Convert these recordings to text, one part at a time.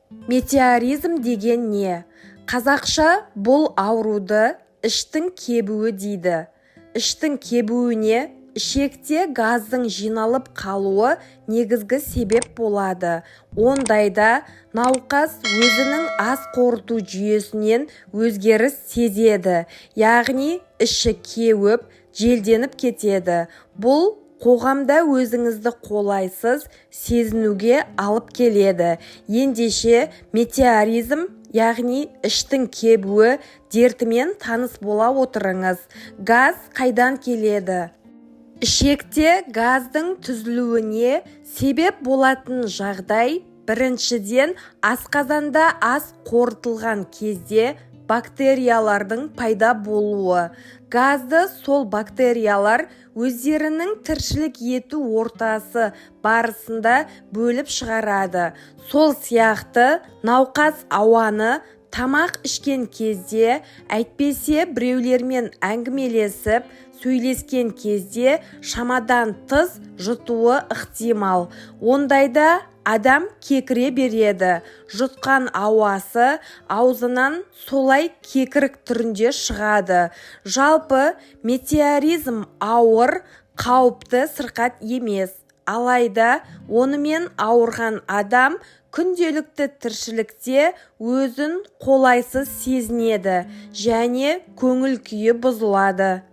Метеоризм деген не? Қазақша бұл ауруды іштің кебуі дейді. Іштің кебуіне ішекте газдың жиналып қалуы негізгі себеп болады. Ондайда науқас өзінің ас қорыту жүйесінен өзгеріс сезеді, яғни іші кеуіп, желденіп кетеді. Бұл қоғамда өзіңізді қолайсыз сезінуге алып келеді. Ендеше, метеоризм, яғни іштің кебуі дертімен таныс бола отырыңыз. Газ қайдан келеді? Ішекте газдың түзілуіне себеп болатын жағдай: біріншіден, асқазанда ас қорытылған кезде бактериялардың пайда болуы. Газды сол бактериялар өздерінің тіршілік ету ортасы барысында бөліп шығарады. Сол сияқты науқас ауаны тамақ ішкен кезде, әйтпесе біреулермен әңгімелесіп, сөйлескен кезде шамадан тыс жұтуы ықтимал. Ондайда адам кекіре береді, жұтқан ауасы аузынан солай кекірік түрінде шығады. Жалпы, метеоризм ауыр, қауіпті сырқат емес. Алайда онымен ауырған адам күнделікті тіршілікте өзін қолайсыз сезінеді және көңіл күйі бұзылады.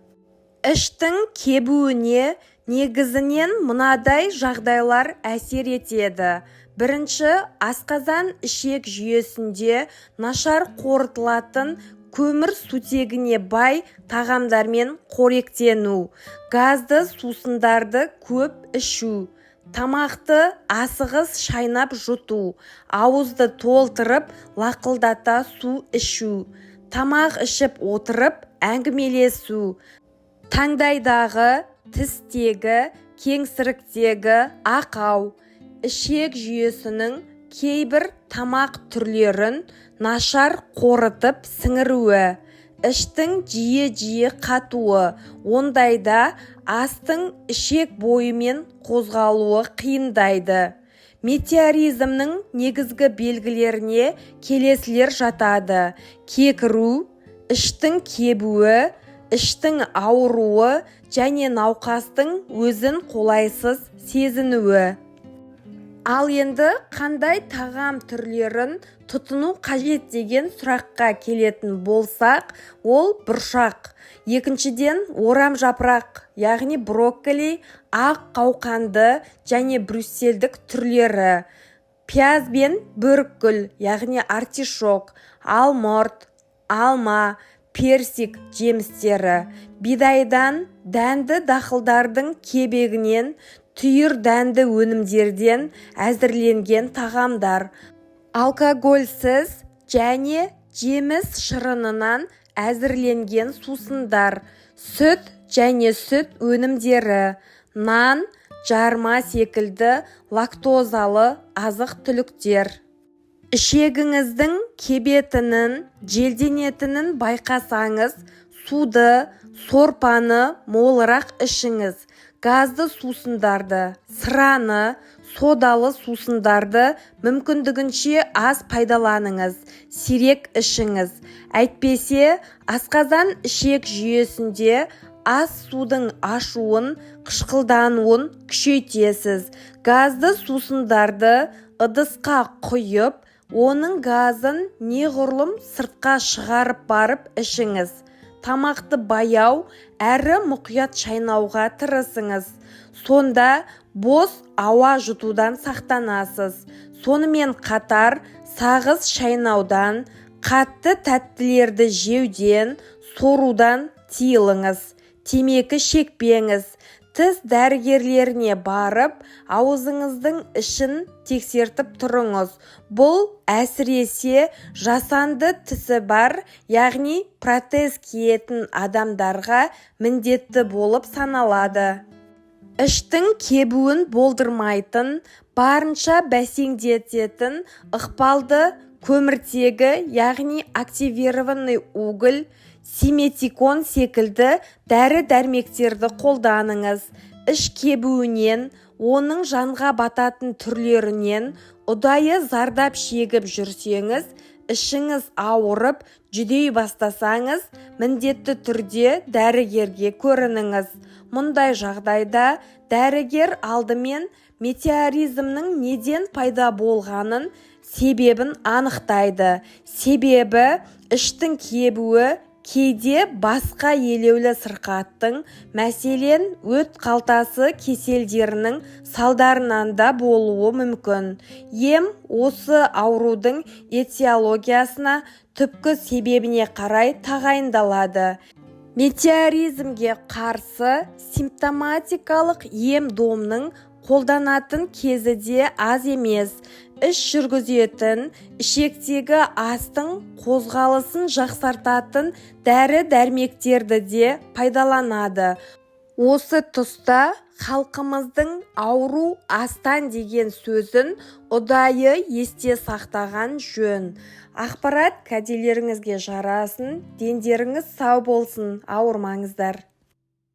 Іштің кебуіне негізінен мынадай жағдайлар әсер етеді: бірінші, асқазан-ішек жүйесінде нашар қорытылатын көмір сутегіне бай тағамдармен қоректену, газды сусындарды көп ішу, тамақты асығыс шайнап жұту, ауызды толтырып лақылдата су ішу, тамақ ішіп отырып әңгімелесу, таңдайдағы, тістегі, кеңсіріктегі ақау, ішек жүйесінің кейбір тамақ түрлерін нашар қорытып сіңіруі, іштің жиі-жиі қатуы. Ондайда астың ішек бойымен қозғалуы қиындайды. Метеоризмнің негізгі белгілеріне келесілер жатады: кекіру, іштің кебуі, іштің ауыруы және науқастың өзін қолайсыз сезінуі. Ал енді қандай тағам түрлерін тұтыну қажет деген сұраққа келетін болсақ, ол бұршақ, екіншіден, орам жапырақ, яғни брокколи, ақ қауқанды және брюссельдік түрлері, пияз бен бөрікгүл, яғни артишок, алмұрт, алма, персик жемістері, бидайдан, дәнді дақылдардың кебегінен, түйір дәнді өнімдерден әзірленген тағамдар, алкогольсіз және жеміс шырынынан әзірленген сусындар, сүт және сүт өнімдері, нан, жарма секілді лактозалы азық-түліктер. Ішегіңіздің кебетінін, желденетінін байқасаңыз, суды, сорпаны молырақ ішіңіз. Газды сусындарды, сыраны, содалы сусындарды мүмкіндігінше аз пайдаланыңыз, сирек ішіңіз. Әйтпесе асқазан-ішек жүйесінде ас судың ашуын, қышқылдануын күшейтесіз. Газды сусындарды ыдысқа құйып, оның газын неғұрлым сыртқа шығарып барып ішіңіз. Тамақты баяу әрі мұқият шайнауға тырысыңыз. Сонда бос ауа жұтудан сақтанасыз. Сонымен қатар сағыз шайнаудан, қатты тәттілерді жеуден, сорудан тыйылыңыз. Темекі шекпеңіз. Тіс дәрігерлеріне барып, аузыңыздың ішін тексертіп тұрыңыз. Бұл әсіресе жасанды тісі бар, яғни протез киетін адамдарға міндетті болып саналады. Іштің кебуін болдырмайтын, барынша бәсеңдететін ықпалды көміртегі, яғни активированный уголь, симетикон секілді дәрі-дәрмектерді қолданыңыз. Іш кебуінен, оның жанға бататын түрлерінен Ұдайы зардап шегіп жүрсеңіз, ішіңіз ауырып, жүдей бастасаңыз, міндетті түрде дәрігерге көрініңіз. Мұндай жағдайда дәрігер алдымен метеоризмнің неден пайда болғанын, себебін анықтайды. Себебі іштің кебуі кейде басқа елеулі сырқаттың, мәселен, өт қалтасы кеселдерінің салдарынан да болуы мүмкін. Ем осы аурудың этиологиясына, түпкі себебіне қарай тағайындалады. Метеоризмге қарсы симптоматикалық ем-домның қолданатын кезі де аз емес. Іш жүргізетін, ішектегі астың қозғалысын жақсартатын дәрі-дәрмектерді де пайдаланады. Осы тұста халқымыздың «ауру астан» деген сөзін ұдайы есте сақтаған жөн. Ақпарат кәделеріңізге жарасын, дендеріңіз сау болсын, ауырмаңыздар.